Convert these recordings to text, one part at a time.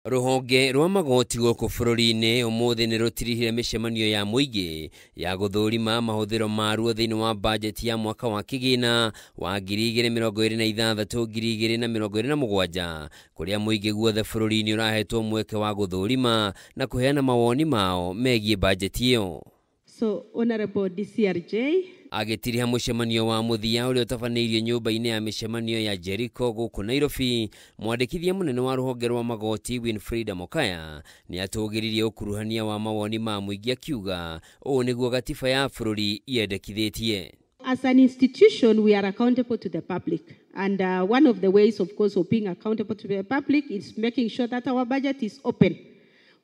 Rũhonge rwa magoti gũkũ bũrũri-inĩ ũmũthĩ nĩ rũtirihire mĩcemanio ya mũingĩ ya gũthũrima mahũthĩro maruo thĩinĩ wa bajeti ya mwaka wa kĩgĩna wa 2026 2027 kũrĩa mũingĩ guothe bũrũri-inĩ ũrahetwo mweke wa gũthũrima na kũheana mawoni mao megiĩ bajeti ĩyo. So, Honorable DCRJ, agĩtiriha mũcemanio wa mũthia ũrĩa ũtabanĩirio nyũmba-inĩ ya mĩcemanio ya Jericho gũkũ Nairobi, mwandĩkithia mũnene wa rũhonge rwa magoti Winfrida Mokaya nĩ atũgĩririe ũkuruhania wa mawoni ma mũingĩ akiuga ũũ nĩguo gatiba ya bũrũri yendekithĩtie. As an institution, we are accountable to the public. And one of the ways, of course, of being accountable to the public is making sure that our budget is open.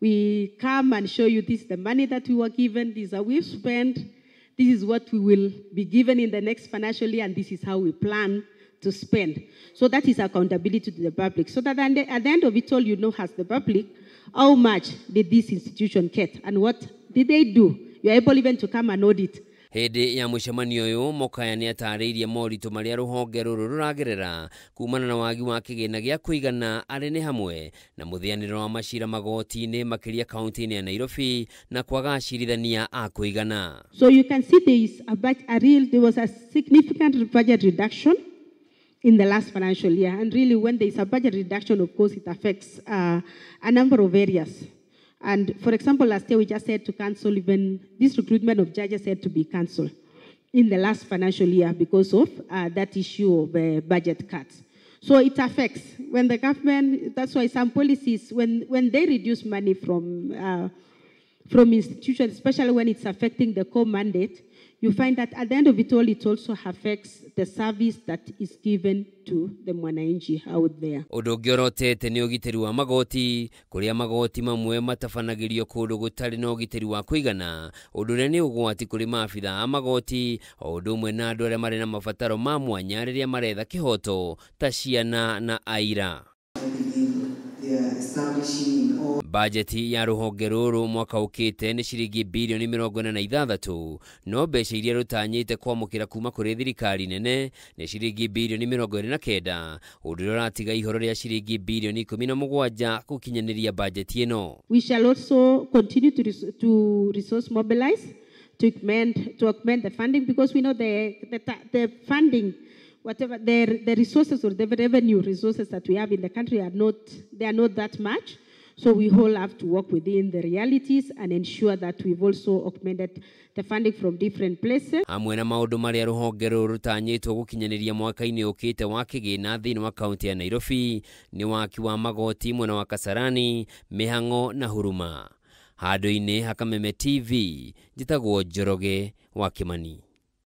We come and show you this is the money that we were given, this is how we've spent, this is what we will be given in the next financial year, and this is how we plan to spend. So that is accountability to the public. So that at the end of it all, you know, as the public, how much did this institution get and what did they do? You are able even to come and audit. Hĩndĩ ya mũcemanio ũyũ Mokaya nĩ atarĩirie moritũ marĩa rũhonge rũrũ rũragerera kumana na wagi wa kĩgĩna gĩa kũigana arĩ nĩ hamwe na mũthĩanĩro wa macira magoti-inĩ makĩria kaunti-inĩ ya Nairobi na kwaga acirithania a kũigana. So you can see there is there was a significant budget reduction in the last financial year, and really when there is a budget reduction, of course it affects a number of areas. And for example, last year we just had to cancel even this recruitment of judges had to be cancelled in the last financial year because of that issue of budget cuts. So it affects when the government, that's why some policies, when they reduce money from institutions, especially when it's affecting the core mandate, you find that at the end of it all, it also affects the service that is given to the mwananchi out there. Ũndũ ũngĩ ũrotete nĩ ũgitĩri wa magoti, kũrĩa magoti mamwe matabanagĩrio kũndũ gũtarĩ na ũgitĩri wa kũigana, ũndũ ũrĩa nĩ ũgwati kũrĩ maabitha a magoti, o ũndũ ũmwe na andũ arĩa marĩ na mabataro ma mwanya rĩrĩa maretha kĩhoto ta ciana na aira. Bajeti ya rũhonge rũrũ mwaka ũkĩte nĩ ciringi bilioni 46, no mbeca iria rũtanyĩte kwamũkĩra kuma kũrĩ thirikari nene nĩ ciringi bilioni 29, ũndũ ũrĩa ũratiga ihoro rĩa ciringi bilioni 17 gũkinyanĩria bajeti ĩno. We shall also continue to resource mobilize to augment the funding, because we know the funding, whatever the resources or the revenue resources that we have in the country are not, they are not that much. So we all have to work within the realities and ensure that we've also augmented the funding from different places. Hamwe na maũndũ marĩa rũhonge rũrũ rũtanyĩtwo gũkinyanĩria mwaka-inĩ ũkĩte wa kĩgĩna thĩinĩ wa kaunti ya Nairobi nĩ waki wa magoti mwena wa Kasarani, Mĩhang'o na Huruma. Handũ-inĩ ha Kameme TV, njĩtagwo Njoroge wa Kimani.